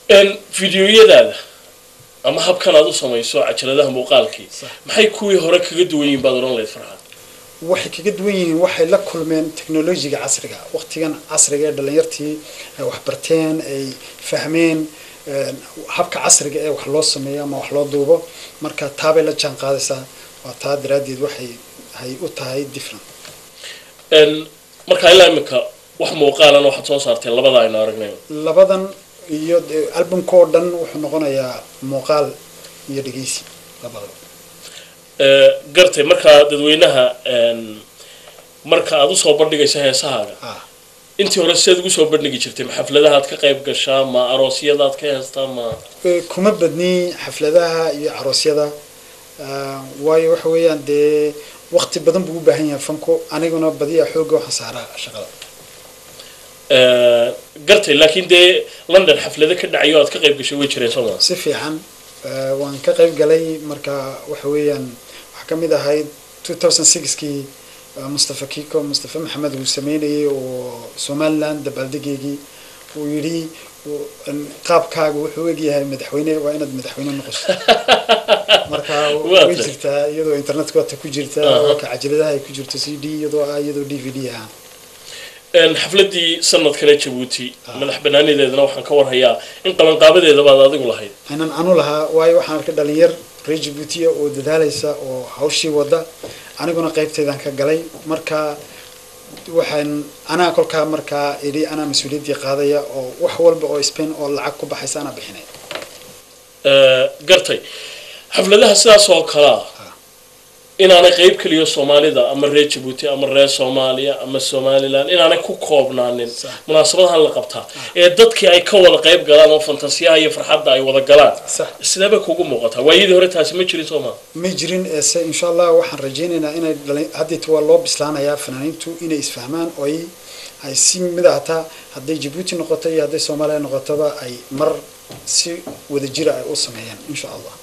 Videoyadaada ama habkan aad u samayso cajaladaha muuqaalkii, maxay kuwii hore kaga duwan yihiin baad odhan lahayd, Farxaan? Waxay kaga duwan yihiin, waxay la kulmeen technology-ga casriga, waqtigan casriga ee dhalinyartii ay wax barteen, ay fahmeen habka casriga ee wax loo sameeyo ama wax loo duubo. Marka taabay la jaan qaadaysaa, waa taa daraaddeed waxay hay u tahay different. Marka ilaa imika wax muuqaalan waxaad soo saartay labada aynu aragnay? Labadan iyo albumka oo dhan wuxuu noqonayaa muuqaal iyo dhegeysi labadaba. Gartay. Markaa dadweynaha marka aad usoo bandhigayso heesahaaga, intii hore sideed ugu soo bandhigi jirtay? Ma xafladaha aad ka qayb gashaa, ma aroosyadaad ka heestaa, ma? Kuma badni xafladaha iyo aroosyada, waayo waxa weeyaan dee waqti badan buu u baahan yahay fanku, aniguna badiyaa xoogga waxaan saaraa shaqada. Gartay, laakiin dee London xaflado ka dhacayo aad ka qayb gashay way jireen, soo ma? Si fiican, waan ka qayb galay. Marka waxa weeyaan waxaa kamid ahayd 2006kii Mustafa Kiko, Mustafa Maxamed uu sameynayay oo Somaliland dabaaldegeygii, uu yidhi qaabkaaga wuxuu egyahay madaxweyne, waa inaad madaxweyne noqoto. Marka way jirtaa iyadoo internetka wata ku jirta oo ka cajaladaha ay ku jirto CD iyadoo ah, iyadoo DVD ah. Xafladii sanadkale Jabuuti madax banaanideedana waxaan ka warhayaa in qabanqaabadeeda baad adigu lahayd. Inaan anu lahaa, waayo waxaan arkay dhalinyar reer Jabuutiya oo dadaalaysa oo hawshii wada, aniguna qaybteedaan ka galay. Marka waxaan anaa kolkaa markaa idhi anaa mas-uuliyaddii qaadaya oo wax walba oo Spain oo lacag ku baxaysa anaa bixinay. Gartay. Xafladaha sidaas oo kalea inaanay qayb keliya Soomaalida ama reer Jabuuti ama reer Soomaaliya ama Somaliland inaanay ku koobnaanin munaasabadahan la qabtaa ee dadkii ay ka wada qayb galaan oo fantasiyaha iyo farxadda ay wada galaan, sidee bay kugu muuqataa? Waayadii hore taasi ma jirin, soo maa? Ma jirin. Ese insha Allah waxaan rajaynaynaa inay haddiita waa loo bislaanayaa fanaaniintu inay isfahmaan oo ay si mid ahtaa, hadday Jabuuti noqoto iyo hadday Soomaaliya noqotoba, ay mar si wadajira ay u sameeyaan insha Allah.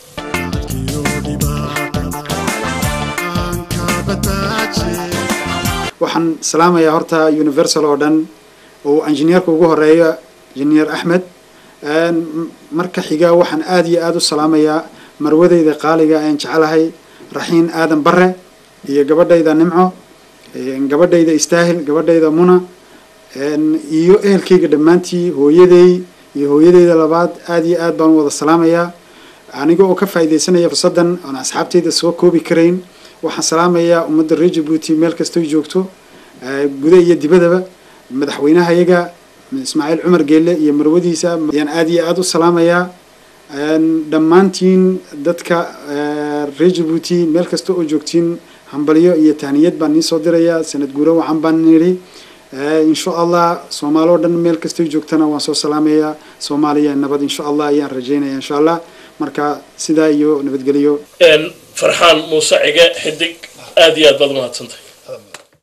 Waxaan salaamayaa horta Universal oo dhan oo engineerka ugu horeeya, Engineer Axmed. Marka xiga waxaan aada iyo aada u salaamayaa marwadayda qaaliga aan jecelahay, Raxiin Aadan Bare, iyo gabadhayda Nimco, gabadhayda Istaahil, gabadhayda Muna, iyo ehelkayga dhammaantii, hooyaday iyo hooyadayda labaad. Aada iyo aad baan u wada salaamayaa. Aniga oo ka faa'iidaysanaya fursaddan oon asxaabtayda soo koobi karayn, waxaan salaamayaa ummadda reer Jabuuti meel kastoy joogto, guda iyo dibadaba. Madaxweynahayaga Ismaaciil Cumar Geelle iyo marwadiisa ayaan aada iyo aada u salaamayaa. Dhammaantiin dadka reer Jabuuti meel kasta oo joogtiin, hambalyo iyo tahniyad baan niin soo dirayaa, sanad guuro wacan baan nidhi insha Allah. Soomaali oo dhan meel kastoy joogtana waan soo salaamayaa. Soomaaliya nabad insha Allah ayaan rajaynaya insha Allah. Marka sidaa iyo nabadgelyo. Farxaan Muuse Cige Xidig, aada iyo aad baad umahadsantahay.